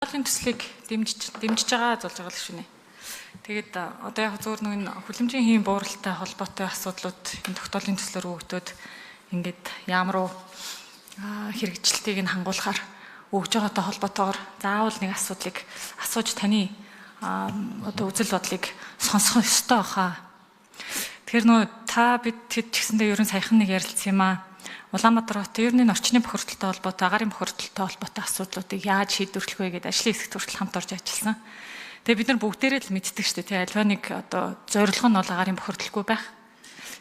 Тогтоолын төслийг дэмжиж байгаа зулж байгаа л шүнэ. Тэгээд одоо яг зөвөр нэг хүлэмжийн хийм бууралтай холбоотой асуудлууд энэ тогтоолын төслөөр өгдөөд ингээд яам руу хэрэгжилтийг нь хангуулахаар өгж байгаатай холбоотойгоор заавал нэг асуудлыг асууж таны одоо үзэл бодлыг сонсох ёстой баха. Тэгэхээр нөө та бид тэд ч гэсэндээ ерөн саяхан нэг ярилцсан юм аа. Улаанбаатар хот ер нь орчны бохирдолтой холбоотой, агарын бохирдолтой холбоотой асуудлуудыг яаж шийдвэрлэх вэ гэдээ ажлын хэсэгт хүртэл хамт орж ажилласан. Тэгээ бид нар бүгдээрээ л мэддэг шүү дээ. Тэ альва нэг одоо зорилго нь бол агарын бохирдолгүй байх.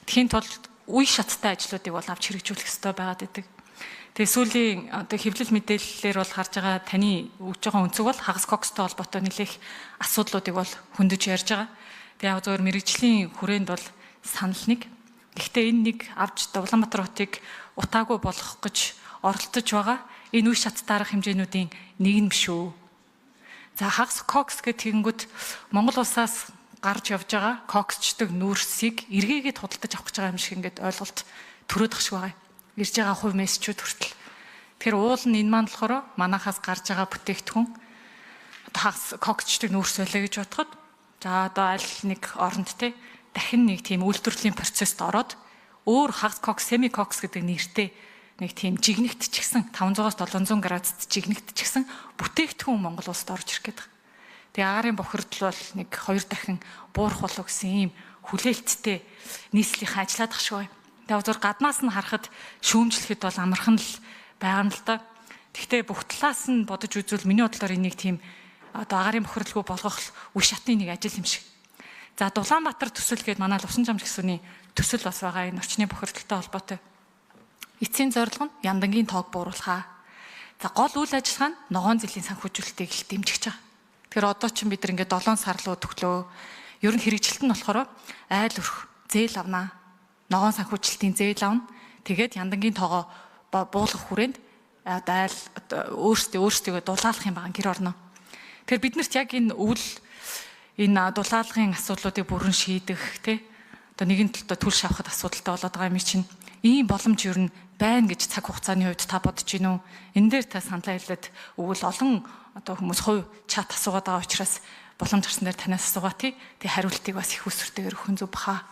Тэхийн тулд үе шаттай ажлуудыг бол авч хэрэгжүүлэх ёстой байгаад байдаг. Тэгээ сүүлийн одоо хэвлэл мэдээллээр бол харж байгаа таны өгж байгаа өнцөг бол хагас кокстой холбоотой нэлээх асуудлуудыг бол хөндөж ярьж байгаа. Тэгээ яг зөвөр мэрэгжлийн хүрээнд бол санал нэг. Гэхдээ энэ нэг авч Улаанбаатар хотыг утаагүй болгох гэж оролдож байгаа энэ үе шат дарах хэмжээнүүдийн нэг нь биш үү. За хагас кокс гэх тэгэнгүүт Монгол улсаас гарч явж байгаа коксчдаг нүүрсийг эргээгээд худалдаж авах гэж байгаа юм шиг ингээд ойлголт төрөөд ах шиг байгаа юм. Ирж байгаа хувь мессежүүд хүртэл. Тэгэхээр уул нь энэ маань болохоор манахаас гарч байгаа бүтээгдэхүүн одоо хагас коксчдаг нүүрс байлаа гэж бодоход за одоо аль нэг оронд те дахин нэг тийм үйлдвэрлэлийн процесст ороод өөр хагас кокс, семи кокс гэдэг нэртэй нэг тийм жигнэгтчихсэн 500-аас 700 градусд жигнэгтчихсэн бүтээгдэхүүн Монгол улсад орж ирэх гээд байгаа. Тэгээ агарын бохирдол бол нэг 2 дахин буурах болов гэсэн ийм хүлээлттэй нийслэлийнхэн ажиллаад ах шиг байна. Тэгээ зөв гаднаас нь харахад шүүмжлэхэд бол амархан л байгаа юм л да. Гэхдээ бүх талаас нь бодож үзвэл миний бодлоор энийг тийм одоо агарын бохирдолгүй болгох үе шатны нэг ажил юм шиг. За Дулаанбаатар төсөл гээд манай Лувсан жамж гэсүний төсөл бас байгаа энэ орчны бохирдолтой холбоотой. Эцсийн зорилго нь яндангийн тоог бууруулах. За гол үйл ажиллагаа нь ногоон зэлийн санхүүжүүлэлтийг л дэмжиж байгаа. Тэгэхээр одоо чинь бид нар ингээд 7 сар руу төглөө. Ер нь хэрэгжилт нь болохоор айл өрх зээл авнаа. Ногоон санхүүжилтийн зээл авна. Тэгээд яндангийн тоогоо буулгах хүрээнд одоо айл өөрсдөө дулаалах юм байгаа гэр орно. Тэгэхээр биднэрт яг энэ өвөл энэ дулаалгын асуудлуудыг бүрэн шийдэх тий одоо нэгэн талдаа түл шавхад асуудалтай болоод байгаа юм чинь ийм боломж ер нь байна гэж цаг хугацааны хувьд та бодож гин үү? Энэ дээр та саналаа хэлээд өгвөл олон одоо хүмүүс хувь чат асуугаад байгаа учраас боломж гарсан дээр танаас асуугаа тий. Тэг хариултыг бас их усүртэйгээр өгөх нь зөв баха.